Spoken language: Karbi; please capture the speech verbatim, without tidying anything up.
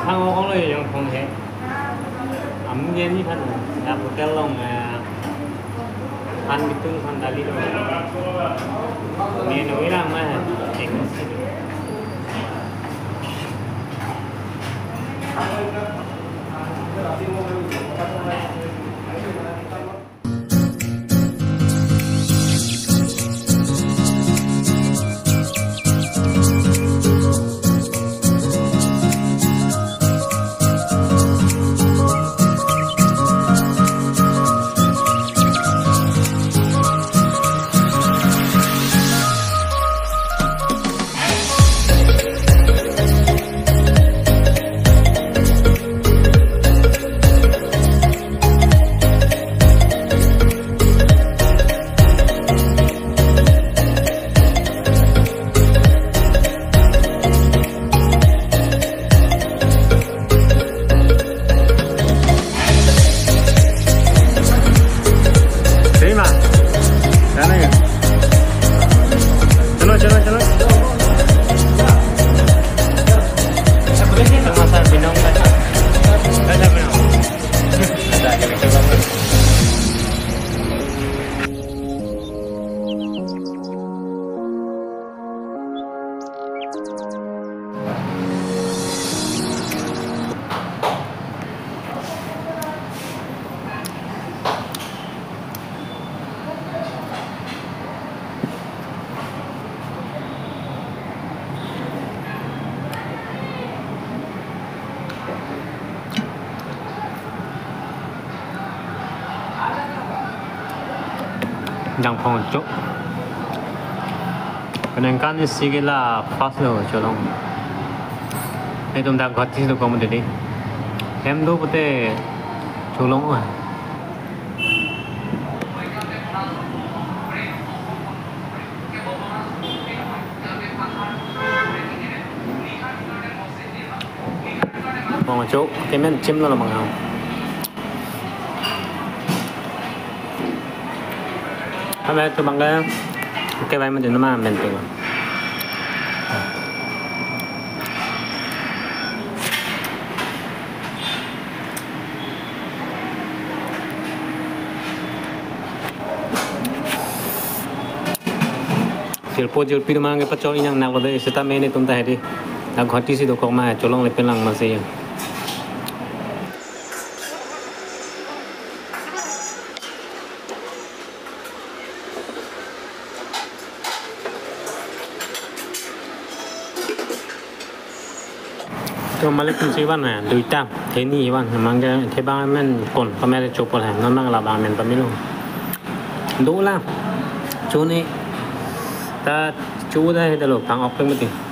Thang ong lo yong phong he. Amu ye ni phan. Ya hotel long, eh, phan bitung phan dali lo. Ne no ira ma he. Ek Terima. Sana ya. Chalo, chalo, chalo. Masa binong ka. Masa binong. Ada, ada, ada. Dang phong cho. Penang kan isi ke la first lo cholong. Netum dak Guwahati si dokok ma dei. Hem do pute cholong oh. Phong cho, kemen chim lo lo mang ha. Kami tu bangga, kevai ma dei nama men tu. Jirpo jirpi atum abang ke pachol inang nak lo dei, seta me netum ta he dei. Dak Guwahati si dokok ma, cholongle pen lang ma si ya. To malik pen si van hai, duita, theni van, mang ke thebang amen kon, pamere chopol hai, non mang labang amen pamelo. Dolang, chone, ta cho da he dalo, pang ok peng mati.